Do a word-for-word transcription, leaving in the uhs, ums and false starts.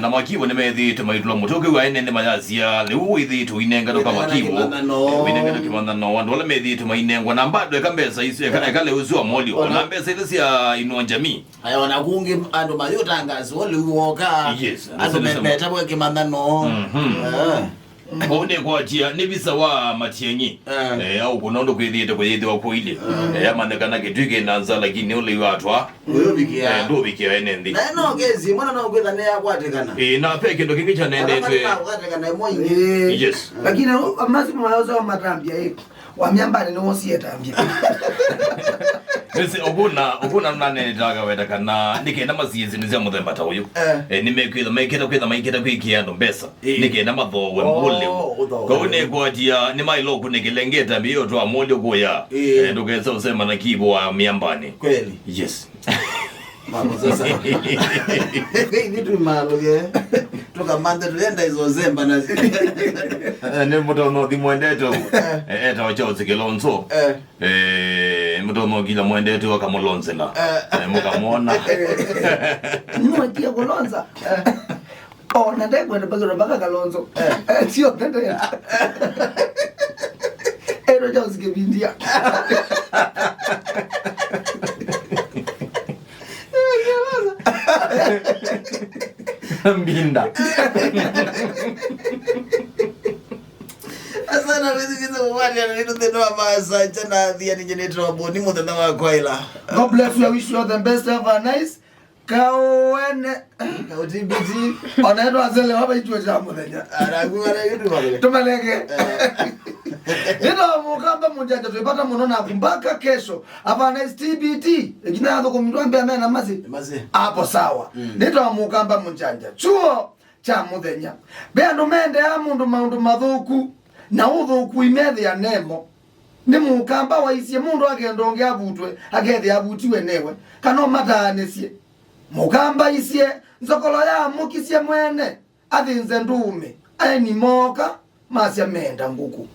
Na makivo nĩmethĩĩtwe maitũla mũtwe, ũkĩw'a ene nĩmayasya, lĩu wĩthĩĩtwe ũinenganũka makivo, eh, ũinenganũka kĩmanyano, andũ ala methĩĩtwe mainengwa, na mbado eka mbesa isu, eka, eka lĩu ũsu wa molio, ona mbesa isu sya Inua Jamii. Aya, ona kũngĩ andũ mayũtangaswa lĩu woka. Yes, andũ me-, metavwe kĩmanyano. Mhm. Eh. Vau nĩkwatya nĩ visa wa Matiang'i. Eh. Eh, au kũna ũndũ kwĩthĩĩte kũyĩthĩwa kũilye. Eh, amanyĩkana kĩtwĩ kĩ na nza, lakini ũlei watwa. Ũyũvikĩa. Eh, ndũvikĩa ene nthĩ. Na no kesi, mwana no kwĩtha nĩ yakwatĩkana. Eh, na pe kĩndũ kĩngĩ kyanendetwe. Kana kwatĩkana ĩmwe ingĩ. Yes. Lakini amasimu mayosa matambia, eh. Wa Miambani nĩ wosie tambia. Nĩsĩ ũkũna, ũkũna nũnanenetaga weta kana nĩ kenda masiĩsĩ nĩ sya mũthemba ta ũyũ. Eh. Eh, nĩmekwĩtha, maikĩta kwĩtha, maikĩta kwĩkĩa andũ mbesa. Eh. Nĩ kenda mathoowe mũlĩu. Ũthoowe. Kau nĩkwatya, nĩmaĩla ũkũnĩkĩlengeta mbio twa mũlĩ ũkũya. Eh. Eh, ndũkesa ũsema na kivo wa Miambani. Kweli. Yes. Mambo sasa. Kweli vitu maluge. Tukamande tuenda izo zemba na. Eh, nĩ mũtono thi mwendete ũu. Eh, etawa Charles Kilonzo. Eh. Eh, mũtono kila mwendete wakamulonzela. Eh. Eh, mũkamwona. Nĩwatia kũlonza. Eh. Ona ndekwenda bagĩrwa mpaka Kalonzo. Eh. Eh, sio tete. Ero Charles Kĩvindia. Mbinda. Asana wĩthukĩte mũvania na nĩtũ thĩna wa masacha na thia ninye nĩtwa Boni mũthenya wa kwaila. God bless you. I wish you all the best. Have a nice Kauene. Kautibiti. Ona etwa azele waba ichuo cha mũthenya. Arakuwa na yutu wale. Tumaleke. Eh. Nĩtwa Mũkamba Mũnjanja, twĩpata mũno naku mpaka kesho. Have a nice T B T. Ĩkinya yathũkũmĩtwa mbea mena masi. Masi. Hapo sawa. Mm. Nĩtwa Mũkamba Mũnjanja. Chuo cha mũthenya. Ve andũ mendeaa mũndũ maũndũ mathũku, na ũthũku imethĩa nemo. Nĩ Mũkamba waisye mũndũ akenda ũngĩ avutwe, akethĩa avutiwe newe, kana ũmataanĩsye. Mũkamba aisye, nzokolo yaamũkisye mwene, athĩnze ndũũme, aeni mooka, masya meenda ngũkũ.